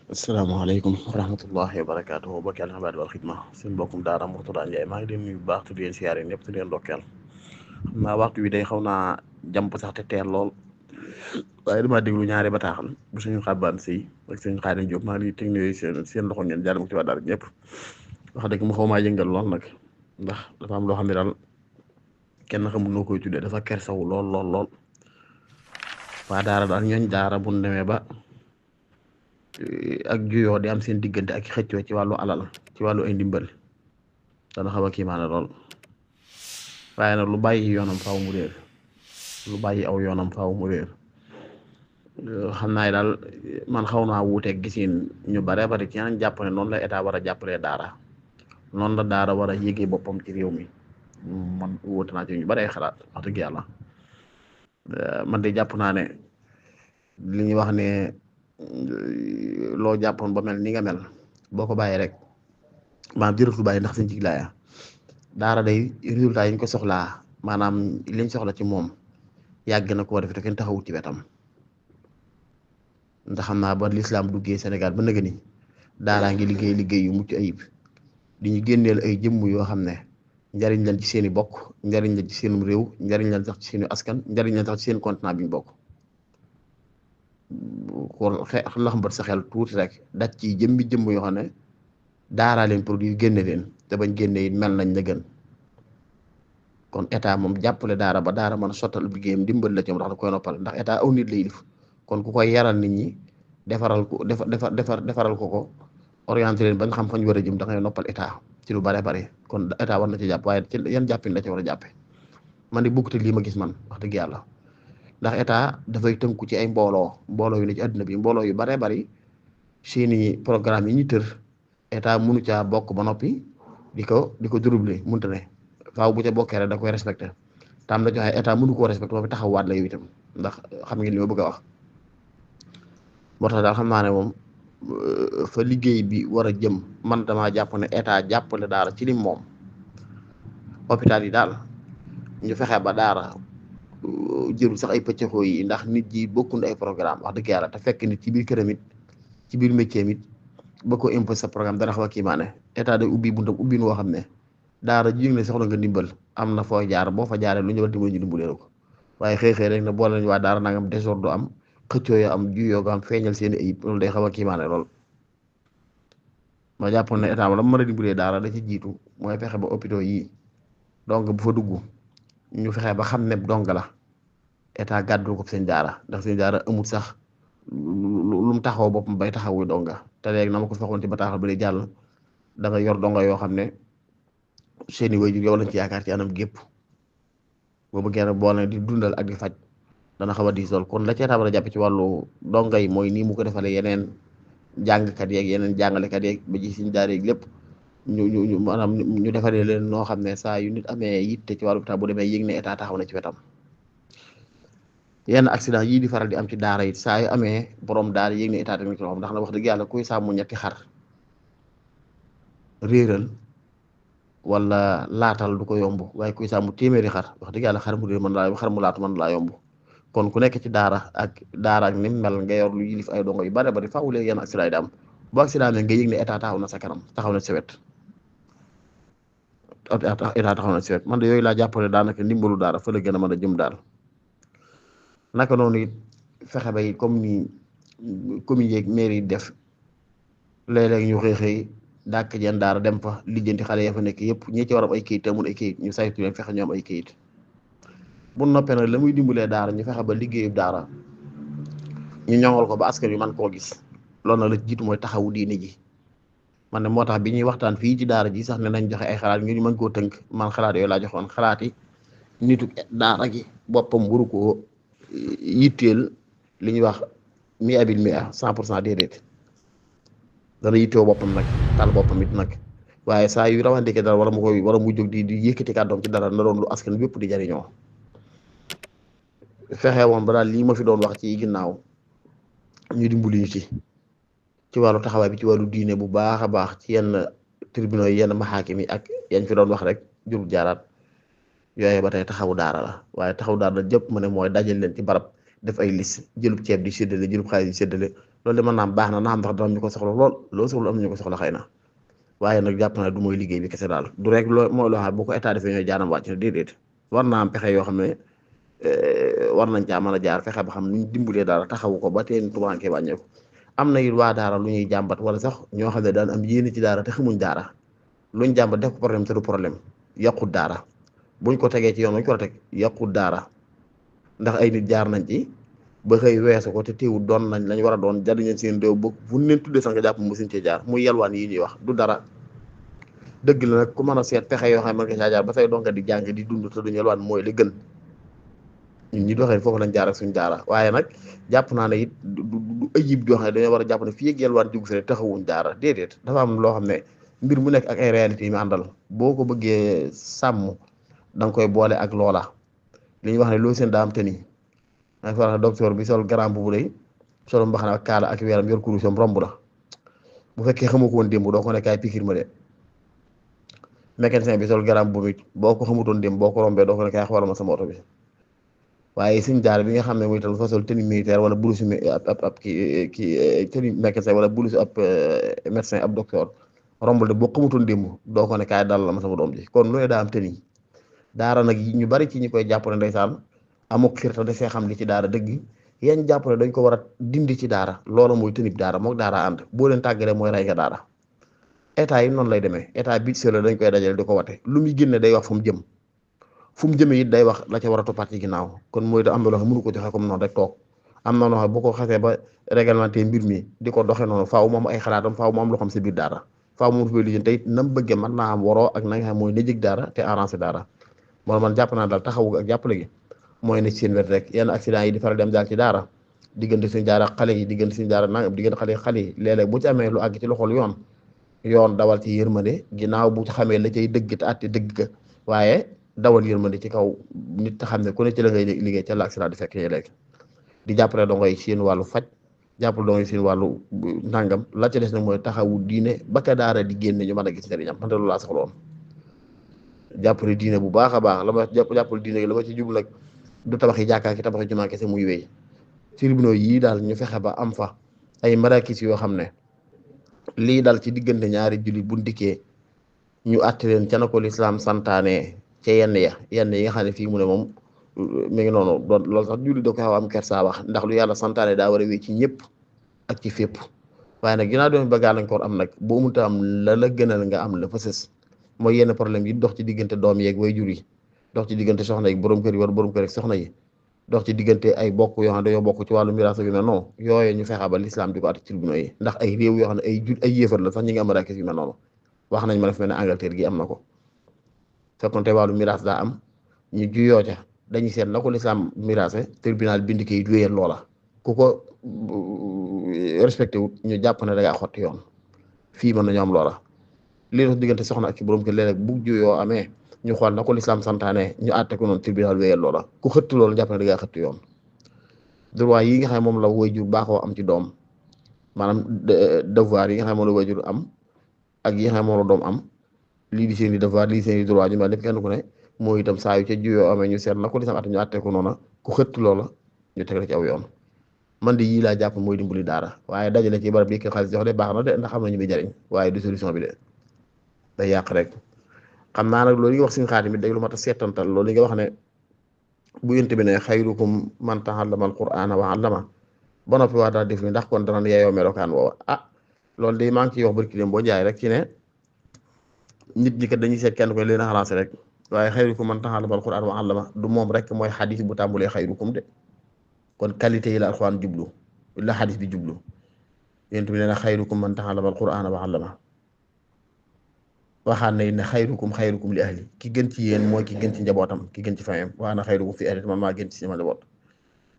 asalaamaaleykum wa rahmatullahi wa barakaatuhu bokki alxabaar wal xidma seen mbokkum daara Mourtada Ndiaye maa ngi leen nuyu bu baax te di leen siyaare ñëpp te di leen ndokkeel xam naa waxtu wi day xaw naa jàmp sax te teel lool waaye damaa déglu ñaari bataaxal bu suñu xabbaan si ak suñu Xaadim Jóob maa ngi technique seen loxo ngeen jaar ma ci waa daara ñëpp wax dëgg mu xaw maa yëngal lool nag ndax dafa am loo xam ne daal kenn xamul noo koy tuddee dafa kersawu lool lool lool waa daara daal ñooñ daara bu ñu demee ba ak juyoo di am seen diggante ak xëccoo ci wàllu alal ci wàllu ay ndimbal dana xaw a kiimaane lool waaye nag lu bàyyi yoonam faaw mu réer lu bàyyi aw yoonam faaw mu réer xam naa daal man xaw naa wuuteeg gisiin ñu bare bari ci ñaan jàpp ne noonu la état war a jàppalee daara noonu la daara war a yéegee boppam ci réew mi man wuute naa ci ñu bare xalaat wax dëgg yàlla man de jàpp naa ne li ñuy wax ne loo jàppoon ba mel ni nga mel boo ko bàyyee rek maanaam jërëtul bàyyi ndax seen jiglaaya daara day résultat yi ñu ko soxlaa maanaam liñ soxla ci moom yàgg na koo def te kenn taxawut ci wetam ndax xam naa ba lislaam duggee Sénégal ba nëgë ni daaraa ngi liggéey yu mucc ayib di ñu génneel ay jëmm yoo xam ne njariñ lañ ci seeni bokk njariñ lañ ci seenum réew njariñ lañ sax ci seeni askan njariñ lañ sax ci seen continent bi ñu bokk kon laxmbat sa xel tuuti rek dat ci jëmmi jëmm yoo xam ne daaraa leen produit génne leen te bañ génne it mel nañ la gën kon état moom jàppale daara ba daara mën a sottal liggéeyam dimbal la ci ndax da koy noppal ndax état aw nit lay def kon ku koy yaral nit ñi defaral ko orienté leen bañ xam fañ war a jëm da ngay noppal état ci lu bare bare kon état war na ci jàpp waaye ci yan jàppin la ci war a jàppe man di bukkute lii ma gis man wax dëgg yàlla ndax état dafay tënku ci ay mbooloo yu ne ci àdduna bi mbooloo yu bare bari seeni programme yi ñu tër état mënu caa bokk ba noppi di ko durubli mënta ne faaw bu ca bokkee rek da koy respecté tam la joxe état mënu koo respecté ba fi taxawaat la yow itam ndax xam ngeen li ma bëgg a wax moo tax daal xam naa ne moom fa liggéey bi war a jëm man damaa jàpp ne état jàppale daara ci lim moom hôpital yi daal ñu fexe ba daara jërul sax ay pëccëxoo yi ndax nit ji bokkul ay programme wax dëgg yàlla te fekk nit ci biir këram it ci biir métier mit ba ko imposé sa programme dana xaw a kiimaane état day ubbi buntam ubbin woo xam ne daara ji ne soxla nga ndimbal am na foo jaar boo fa jaaree lu ñu war dimbal ñu dimbalee ko waaye xëy rek ne boole nañu waa daara nangam désordre du am xëccoo yoo am juyoo ko am feeñal seen ayib loolu day xaw a kiimaane lool ma jàppoon ne état la mën a dimbalee daara da ci jiitu mooy fexe ba hôpitaux yi donc bu fa dugg ñu fexe ba xam ne dong la état gàddul ko seen daara ndax seen daara amul sax lu mu taxaw boppam bay taxawu donga te léegi na ma ko fexoon ci bataaxal ba di jàll da nga yor donga yoo xam ne seeni waajur yow lañ ci yaakaar ci anam gépp boo bëggee nag boole di dundal ak di faj dana xaw a diis lool kon la ci état war a jàpp ci wàllu donga yi mooy nii mu ko defalee yeneen jàngkat yeeg yeneen jàngalekat yeeg ba ci suñu daara yeeg lépp ñu maanaam ñu defaree leen noo xam ne saa yu nit amee yitte ci wàllu état bu demee yëg ne état taxaw na ci wetam yenn accident yii di faral di am ci daara it saa yu amee borom daara yëg ne état tamit ci loxoom ndax na wax dëgg yàlla kuy sàmm ñetti xar réeral wala laatal du ko yomb waaye kuy sàmm téeméeri xar wax dëgg yàlla xar mu réer xar mu laatu mën laa yomb kon ku nekk ci daara ak ni mel nga yor lu yilif ay dongo yu bare bari faaw léegi yenn accident yi di am bu accident amee nga yëg ne état taxaw na sa kanam taxaw na sa wet état taxaw na sa wet man de yooyu laa jàppale daanaka ndimbalu daara fa la gën a mën a jëm daal naka noonu it fexe bay comme ni commune yeeg mairie yi def léeg-léeg ñu xëy dàkk jeen daara dem fa lijjanti xale ya fa nekk yëpp ñi ci war am ay kayit te amul ay kayit ñu saytu leen fexe ñu am ay kayit bu noppee nag la muy dimbalee daara ñu fexe ba liggéeyu daara ñu ñoŋal ko ba askan wi man koo gis loolu nag la jiitu mooy taxawu diine ji man ne moo tax bi ñuy waxtaan fii ci daara ji sax ne nañ joxe ay xalaat ñu mën koo tënk man xalaat yooyu laa joxoon xalaat yi nitu daara gi boppam waru koo yitteel li ñuy wax 100% déedéet dana yittewoo boppam nag tal boppam it nag waaye saa yu rawandike dara wala mu jóg di yëkkati kàddoom ci dara na doon lu askan bépp di jariñoo fexe woon ba daal lii ma fi doon wax ci ginnaaw ñu dimbali ñu ci wàllu taxawaay bi ci wàllu diine bu baax a baax ci yenn tribunaux yi yenn maxaakim yi ak yañ fi doon wax rek jurul jaaraat yooyu ba tey taxawu daara la waaye taxawu daara la jëpp ma ne mooy dajal leen ci barab def ay liste jëlub ceeb di séddale jëlub xaalis di séddale loolu de mën naa baax na ndax dara ñu ko soxla loolu soxla am nañu ko soxla xëy na waaye nag jàpp naa du mooy liggéey bi kese daal du rek loo mooy loo xam bu ko état defee ñooy jaanam wàcc na déedéet war naa am pexe yoo xam ne war nañ caa mën a jaar fexe ba xam nuñ dimbalee daara taxawu ko ba teen tubaanke wàññeeku am na it waa daara lu ñuy jàmbat wala sax ñoo xam ne daan am yéene ci daara te xamuñ daara luñ jàmbat def ko problème te du problème yàqut daara buñ ko tegee ci yoon wañ ko war a teg yàqut daara ndax ay nit jaar nañ ci ba xëy weesu ko te teewul doon nañ lañ war a doon jariñeen seen réew ba fu leen tuddee sax nga jàpp mu suñ cee jaar muy yalwaan yi ñuy wax du dara dëgg la nag ku mën a seet pexe yoo xam ne mën nga caa jaar ba say donga di jàng di dund te duñ yalwaan mooy li gën ñun ñi doxee foofu lañ jaar ak suñ daara waaye nag jàpp naa ne it du ayib joo xam ne dañoo war a jàpp ne fii ak yalwaan jugu fi rek taxawuñ daara déedéet dafa am loo xam ne mbir mu nekk ak ay réalité yi mu àndal boo ko bëggee sàmm da nga koy boole ak loola li ñuy wax ne loolu seen daa am te nii maa ngi wax docteur bi sol garam bu lay sol mbaxana ak kaala ak weeram yor kurusam romb la bu fekkee xamoo ko woon démb doo ko ne kaay pikir ma de mécanicien bi sol garam bu boo ko xamutoon démb boo ko rombee doo ko ne kaay xoolal ma sama oto bi waaye suñ jaar bi nga xam ne muy tam fa sol tenue militaire wala blouse ab kii tenue mécanicien wala blouse ab médecin ab docteur rombul de boo xamutoon démb doo ko ne kaay dal la ma sama doom ji kon lu ne daa am tenue daara nag ñu bari ci ñi koy jàpp ne ndeysaan amuk xirta dafee xam li ci daara dëgg yéen jàpp ne dañ ko war a dindi ci daara loolu mooy tënib daara mook daara ànd boo leen tàggalee mooy rey nga daara état yi noonu lay demee état bi selo dañ koy dajale di ko wate lu muy génne day wax fu mu jëm fu mu jëmee it day wax la ca war a toppaat ci ginnaaw kon mooy da am na loo xam mënu ko joxe comme noonu rek toog am na loo xam bu ko xasee ba réglementé mbir mi di ko doxee noonu faaw moom ay xalaatam faaw moom loo xam si biir daara faaw moom dafay lijjanti te it nam bëggee mën naa am waroo ak na nga xam mooy na jëg daara te arrangé daara moo man jàpp naa daal taxawu ak jàppale gi mooy ne ci seen wet rek yenn accident yi di faral dem daal ci daara diggante suñu daara xale yi diggante suñu daara nangam diggante xale yi léeg-léeg bu ci amee lu àgg ci loxol yoon dawal ci yërmande ginnaaw bu xamee la cay dëgg te àtte dëgg ka waaye dawal yërmande ci kaw nit te xam ne ku ne ci la ngay liggéey ca la accident di fekk léegi di jàppale dongo yi seen wàllu faj jàppale dongo yi seen wàllu nangam la ca des nag mooy taxawu diine ba ka daara di génne ñu mën a gis njëriñam man de loolu laa soxla woon jàppale diine bu baax a baax la ma jàppale diine la ma ci jublu nag du tabax yi jàkkaar ki tabax yi jumaa kese muy wéy tribunaux yii daal ñu fexe ba am fa ay marakis yoo xam ne lii dal ci diggante ñaari jullit bu ndikkee ñu àtte leen ca na ko lislaam santaane ca yenn yi nga xam ne fii mu ne moom mi ngi noonu doon loolu sax jullit da ko xaw am kersa wax ndax lu yàlla santaane daa war a wéy ci ñëpp ak ci fépp waaye nag ginnaaw doon ba gàllankoor am nag boo mënta am la gënal nga am la fa sës mooy yenn problème yi dox ci diggante doom yeeg way jur yi dox ci diggante soxna yi borom kër yi wala borom kër ak soxna yi dox ci diggante ay bokk yoo xam ne dañoo bokk ci wàllu miraas yu mel noonu yooyu ñu fexe ba l'islam di ko àtte ci tribunaux yi ndax ay réew yoo xam ne ay yéefar la sax ñi ngi am raakis yu mel noonu wax nañ ma def mel ne Angleterre gi am na ko fekkoon te wàllu miraas daa am ñu juyoo ca dañuy seet na ko l'islam miraase tribunal bind kayit wéyal loola ku ko respecté wut ñu jàpp ne da ngaa xotti yoon fii mën nañu am loola lii dox diggante soxna ak ci borom kër léeg-léeg bu juyoo amee ñu xool na ko lislaam santaane ñu àtte ko noonu tribunal wéyal loola ku xëtt loolu jàpp ne da ngaa xëtt yoon droit yi nga xam ne moom la waajur baaxoo am ci doom maanaam devoir yi nga xam ne moom la waajur am ak yi nga xam ne moom la doom am lii di seen i devoir lii di seen i droit ñu mel lépp kenn ku ne mooy itam saa yu ca juyoo amee ñu seet na ko lislaam àtte ñu àtte ko noona ku xëtt loola ñu teg la ci aw yoon man de yii laa jàpp mooy dimbali daara waaye dajale ci barab bi ki xaalis jox de baax na de ndax xam nañu muy jariñ waaye du solution bi de day yàq rek xam naa nag loolu yi nga wax suñu xaati mi day lu mat a seetantal loolu yi nga wax ne bu yent bi ne xayrukum man ta'allama al-qur'ana wa 'allama ba noppi waa daal def ni ndax kon danañ yeeyoo melokaan woowa loolu de maa ngi ciy wax barki dem boo jaay rek ci ne nit ñi kat dañuy seet kenn koy leen a xalancé rek waaye xayrukum man ta'allama al-qur'ana wa 'allama du moom rek mooy xadis bu tàmbulee xayrukum de kon qualité yi la alxuraan jublu la xadis bi jublu yent bi nee na xayrukum man ta'allama al-qur'ana wa 'allama waxaan na ne xayrukum li ahli ki gën ci yéen mooy ki gën ci njabootam ki gën ci famem wa ana xayrukum fi ahli man maa gën ci sama njaboot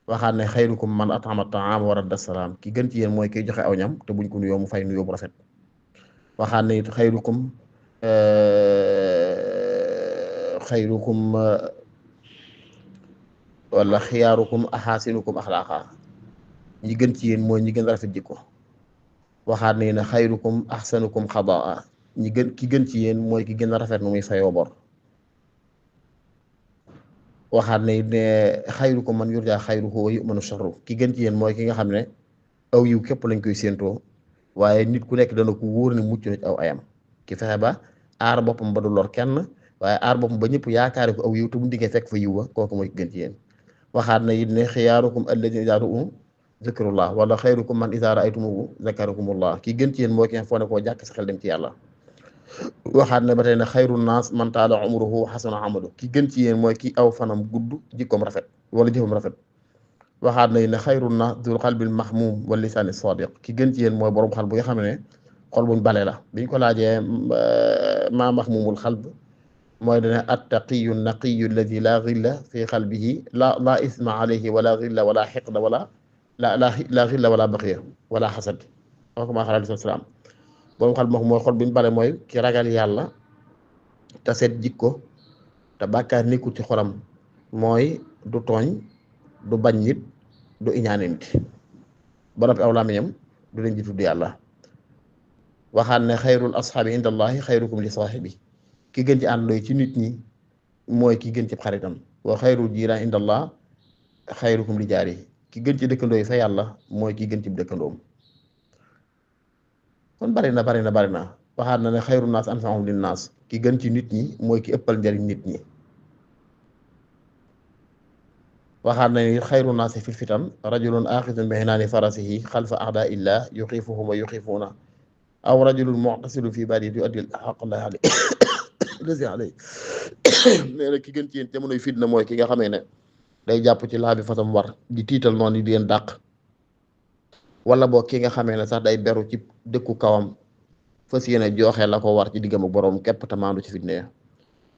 waxaan ne xayrukum man at'ama at-ta'ama wa radda as-salam ki gën ci yéen mooy kiy joxe aw ñam te buñ ko nuyoo mu fay nuyoo bu rafet waxaan ne xayrukum wala xiyaarukum ahasinukum axlaaqa ñi gën ci yéen mooy ñi gën a rafet jikko waxaat ne ne xayrukum ahsanukum xadaa ki gën ci yéen mooy ki gën a rafet nu muy fayoo bor waxaat ne xayrukum man yurjaa xayruhu wa yu'manu sharruhu ki gën ci yéen mooy ki nga xam ne aw yiw képp lañ koy séentoo waaye nit ku nekk dana ko wóor ne mucc na ci aw ayam ki fexe ba aar boppam ba du lor kenn waaye aar boppam ba ñëpp yaakaare ko aw yiw te bu diggee fekk fa yiw wa kooku mooy gën ci yéen waxaat na it ne xiyaarukum alladina idaa ra'u zikrullah wala xayrukum man idaa ra'aytumuhu zakarakumullah ki gën ci yéen mooy ki foo ne koo jàkk sa xel dem ci yàlla waxaat na ba tey ne xayru naas man taala umruhu xasana amalu ki gën ci yéen mooy ki aw fanam gudd jikkoom rafet wala jëfam rafet waxaat na ne xayru naas dul qalbil mahmum wal lisaani sadiq ki gën ci yéen mooy borom xal bu nga xam ne xol buñ bale la biñ ko laajee maa mahmumul xalb mooy dane attaqiyu naqiyu alladi laa xilla fi xalbihi laa isma alayhi wala xilla wala xiqda wala laa xilla wala baqiya wala xasad ako maa xala salaam borom xal moom mooy xol buñ bale mooy ki ragal yàlla te seet jikko te bàkkaar nekkul ci xolam mooy du tooñ du bañ nit du iñaane nit ba noppi aw làmmiñam du leen ji tudd yàlla waxaan ne xayrul asxaabi inda allahi xayrukum li saaxibi ki gën ci àndandoo ci nit ñi mooy ki gën ci xaritam wa xayrul jiiraan inda allah xayrukum li jaari ki gën ci dëkkandoo yi fa yàlla mooy ki gën ci dëkkandoom kon bari na waxaat na ne xayru naas anfa'uhum lin naas ki gën ci nit ñi mooy ki ëppal njariñ nit ñi waxaat na ne xayru naas fil fitan rajulun aaxidun bi hinaani farasihi xalfa a'daa illah yuxiifuhum wa yuxiifuuna aw rajulun mu'tasilun fi baadihi yu'addi haqqallahi alayhi nee na ki gën ci yéen jamonoy fitna mooy ki nga xamee ne day jàpp ci laa bi fasam war di tiital noonu yi di leen dàq wala boo ki nga xamee ne sax day beru ci dëkku kawam fas yéene joxe la ko war ci diggam ak boroom képp te maandu ci fitna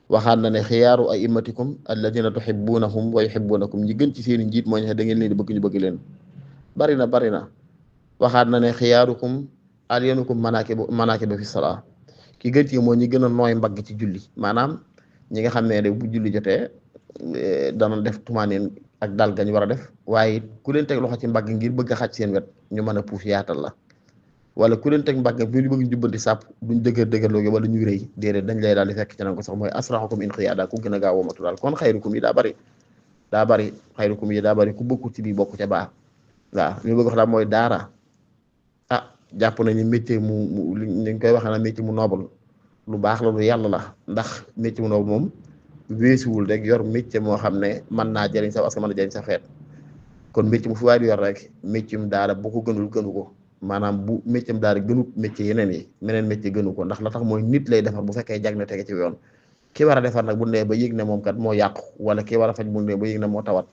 waxaat na ne xiyaaru a'immatikum alladina tuhibbunahum wa yuhibbunakum ñi gën ci seeni njiit mooy ne da ngeen leen di bëgg ñu bëgg leen bari na waxaat na ne xiyaarukum alyanukum manaakiba fi salaa ki gën ci mooy ñi gën a nooy mbagg ci julli maanaam ñi nga xam ne bu julli jotee dana def tumaaneen ak dal gañ war a def waaye ku leen teg loxo ci mbagg ngir bëgg a xaj seen wet ñu mën a puus yaatal la wala ku leen teg mbagg bi ñu bëgg jubbanti sàpp duñ dëgër wala ñuy rëy déedéet dañ lay daal di fekk ci nan ko sax mooy asraxukum inqiyaada ku gën a gaaw womatu daal kon xayrukum yi daa bari xayrukum yi daa bari ku bokkul ci bii bokk ca baax waaw li bëgg wax daal mooy daara jàpp nañu métier mu liñ koy waxee na métier mu noble lu baax la lu yàlla la ndax métier mu noble moom weesuwul rek yor métier moo xam ne mën naa jëriñ sa askan mën a jëriñ sa xeet kon métier mu fu waay di yor rek métier mu daara bu ko gënu ko maanaam bu métier mu daara gënut métier yeneen yi meneen métier gënu ko ndax la tax mooy nit lay defar bu fekkee jag na tege ci yoon ki war a defar nag bu nee ba yëg ne moom kat moo yàqu wala ki war a faj bu nee ba yëg ne moo tawat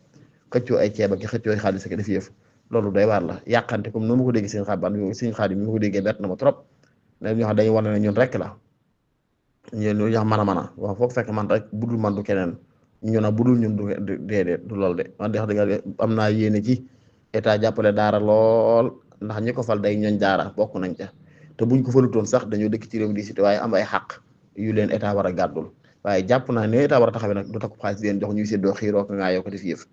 xëccoo ay ceeb ak xëccoo ay xaalis ak def yëf loolu doy waar la yàqante comme noonu ma ko déggee seen xaban seen xaadim mi ma ko déggee bett na ma trop ne ñoo xam dañuy wane ne ñun rek la ñun ñu xam mën a wax foog fekk man rek budul man du keneen ñu na budul ñun du déedéet du loolu de man de wax dëgg am naa yéene ci état jàppale daara lool ndax ñi ko fal day ñooñ daara bokk nañ ca te buñ ko falutoon sax dañoo dëkk ci réew mi di cité waaye am ay xàq yu leen état war a gàddul waaye jàpp naa ne état war a taxawee nag du takku xaalis leen jox ñuy séddoo xiiroo ko ngaa yoo ko def yëf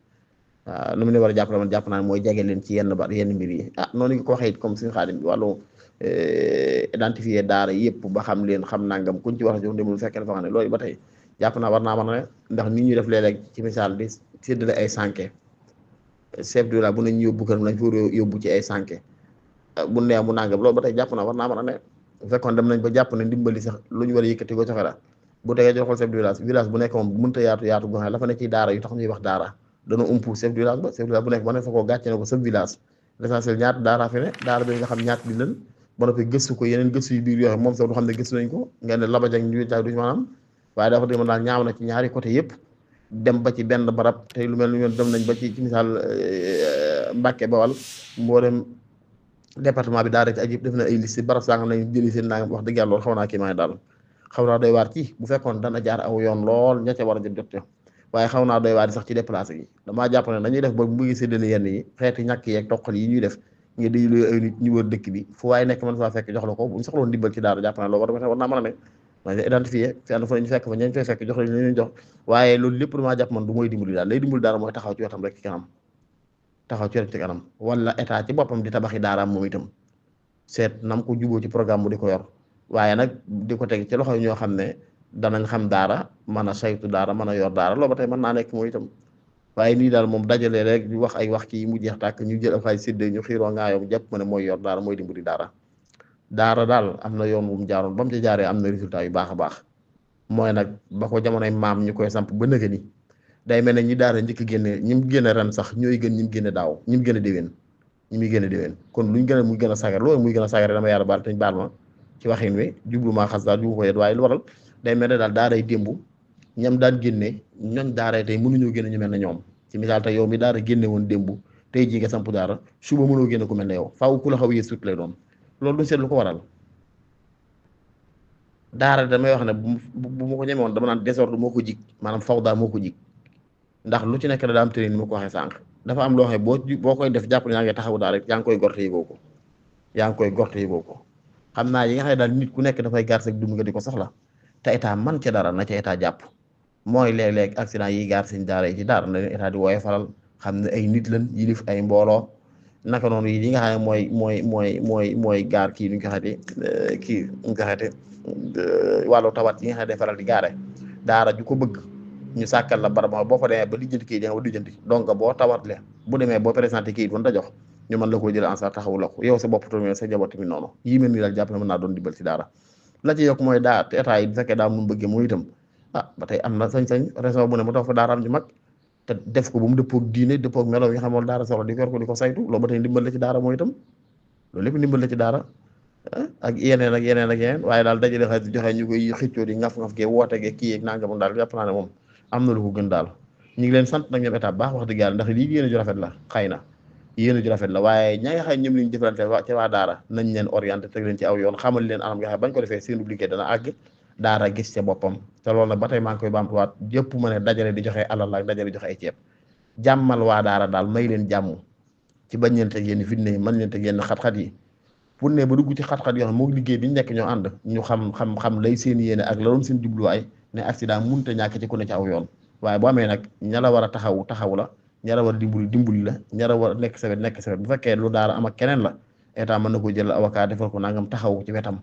waaw nu mu ne war a jàppale man jàpp naa ne mooy jege leen ci yenn mbir yi noonu nga ko waxee it comme suñu xaadim bi wàllu identifier daara yëpp ba xam leen xam nangam kuñ ci war a jox ndimbalu fekkee dafa xam ne loolu ba tey jàpp naa war naa mën a ndax nit ñuy def léeg-léeg ci misaal di séddale ay sànke chef de village bu nañ yóbbu këram lañ fa yóbbu ci ay sànke bu neew mu nangam loolu ba tey jàpp naa war naa mën a ne bu fekkoon dem nañ ba jàpp ne ndimbali sax lu ñu war a yëkkati ko joxe la bu tegee joxol chef de village bu nekk moom mënta yaatu goxe la fa ne ci daara yu tax ñuy wax daara dana umpu chef de village bu nekk ba nekk fa koo gàcce ne ko sa village l'essentiel ñaata daara fi ne daara bi nga xam ñaata di leen ba noppi gëstu ko yeneen gëstu yu biir yoo xam moom sax du xam ne gëstu nañ ko ngeen ne labajak ñu jaay duñu maanaam waaye dafa dem daal ñaaw na ci ñaari côté yëpp dem ba ci benn barab tey lu mel ni dem nañ ba ci misaal Mbàkke Bawal mboolem département bi daara ci ajib def na ay liste barab saa nga nañ jëli seen nangam wax dëgg yàlla loolu xaw naa kii maa daal xaw naa doy waar ci bu fekkoon dana jaar aw yoon lool ña ca war a jot waaye xaw naa doy waar sax ci déplacé yi damaa jàpp ne dañuy def ba mu ngi séddale yenn yi xeeti ñàkk yeeg toqal yi ñuy def ngi di lu ay nit ñu wër dëkk bi fu waaye nekk mën faa fekk jox la ko buñ soxloon dimbal ci daara jàpp naa loolu war naa mën a ne dañ identifier fenn fu ñu fekk fa ñañ fay fekk jox la ñu jox waaye loolu lépp damaa jàpp man du mooy dimbali daal lay dimbali daara mooy taxaw ci wetam rek ci kanam taxaw ci wetam ci kanam wala état ci boppam di tabaxi daaraam moom itam seet nam ko juboo ci programme bu di ko yor waaye nag di ko teg ci loxo ñoo xam ne danañ xam daara mën a saytu daara mën a yor daara loolu ba tey mën naa nekk mooy itam waaye nii daal moom dajale rek ñu wax ay wax kii mu jeex tàkk ñu jël am xay séddee ñu xiiroo ngaayoo jàpp ma ne mooy yor daara mooy dimbali daara daal am na yoon wu mu jaaroon ba mu ca jaaree am na résultat yu baax a baax mooy nag ba ko jamonoy maam ñu koy samp ba nëgë ni day mel ne ñi daara njëkk génne ñi mu génne ren sax ñooy gën ñi mu génne daaw ñi mu gën a déwén ñi muy gën a déwén kon luñ gën a muy gën a sagar loolu muy gën a sagare dama yàlla baal te ñu baal ma ci waxin wi jublu maa xas daal jublu ko yet waaye lu waral day mel ne daal daaray démb ñam daan génne ñooñ daaray tey mënuñoo génne ñu mel ne ñoom ci misaal tey yow mi daara génne woon démb tey jii nga samp daara suba mënoo génne ku mel ne yow faaw ku la xaw a yées lay doon loolu duñ seet lu ko waral daara damay wax ne bu ma ko ñemewoon dama naan désordre moo ko jig maanaam fawda moo ko jig ndax lu ci nekk da daa am tërin ni ma ko waxee sànq dafa am loo xam ne boo koy def jàpp ne yaa ngi taxawu daal rek yaa ngi koy gorte yi ko yaa ngi koy gorte yi ko xam naa yi nga xam ne daal nit ku nekk dafay gaar sag dund nga di ko soxla te état man ca dara na ca état jàpp mooy léeg-léeg accident yi gaar seen daara yi ci daara na leen état di wooye faral xam ne ay nit lan yilif ay mbooloo naka noonu yi nga xam ne mooy gaar kii nuñ ko xamante kii nuñ ko xamante wàllu tawat yi nga xam ne day faral di gaare daara ju ko bëgg ñu sàkkal la barab boo fa demee ba lijjanti kayit da nga war lijjanti donc boo tawat le bu demee boo présenté kayit wan da jox ñu mën la ko jël en charge taxawu la ko yow sa bopp tamit sa njaboot tamit noonu yii mel ni daal jàpp na mën naa doon dimbal ci daara la ci yokk mooy daa te état yi bu fekkee daa mun bëggee mooy itam ba tey am na sañ-sañ région bu ne mu tax fa daaraam ji mag te def ko bu mu dëppoog diine dëppoog melo yi nga xam ne daara soxla di ko yor ko di ko saytu loolu ba tey ndimbal la ci daara mooy itam loolu lépp ndimbal la ci daara ak yeneen waaye daal dajale xaalis joxe ñu koy xëccoo di ngaf-ngaf gee woote gee kii yeeg nangam daal jàpp naa ne moom am na lu ko gën daal ñu ngi leen sant nag ñoom état baax wax dëgg yàlla ndax lii yéen a ju rafet la xëy na yéen a ju rafet la waaye ña nga xam ñoom liñu jëfalante ci waa daara nañ leen orienté teg leen ci aw yoon xamal leen anam nga xam bañ ko defee seen liggéey dana àgg daara gis ca boppam te loolu nag ba tey maa ngi koy baamtuwaat yëpp ma ne dajale di joxe alal ak dajale di joxe ay ceeb jàmmal waa daara daal may leen jàmm ci bañ leen teg yenn fitne yi mën leen teg yenn xat-xat yi pour ne ba dugg ci xat-xat yoo xam moo liggéey bi ñu nekk ñoo ànd ñu xam lay seen yéene ak la doon seen jubluwaay ne accident mënut a ñàkk ci ku ne ci aw yoon waaye boo amee nag ña la war a taxaw la ña la war a dimbali la ña la war a nekk sa wet bu fekkee lu daara am ak keneen la état mën na ko jël avocat defal ko nangam taxaw ci wetam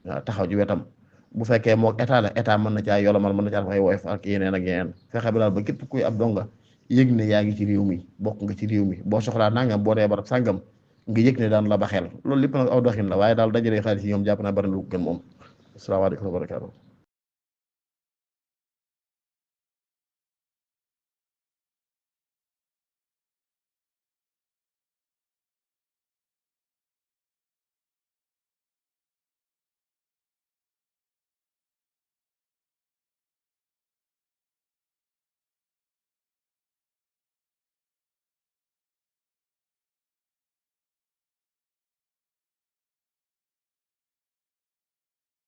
waaw taxaw ci wetam bu fekkee moog état la état mën na caa yolomal mën na caa dafay woyof ak yeneen ak yeneen fexe ba daal ba képp kuy ab donga yëg ne yaa ngi ci réew mi bokk nga ci réew mi boo soxlaa nangam boo dee barab sàngam nga yëg ne daan la ba xel loolu lépp nag aw doxin la waaye daal dajale xaalis yi ñoom jàpp naa bari na lu ko gën moom asalaamaaleykum wa barakaatu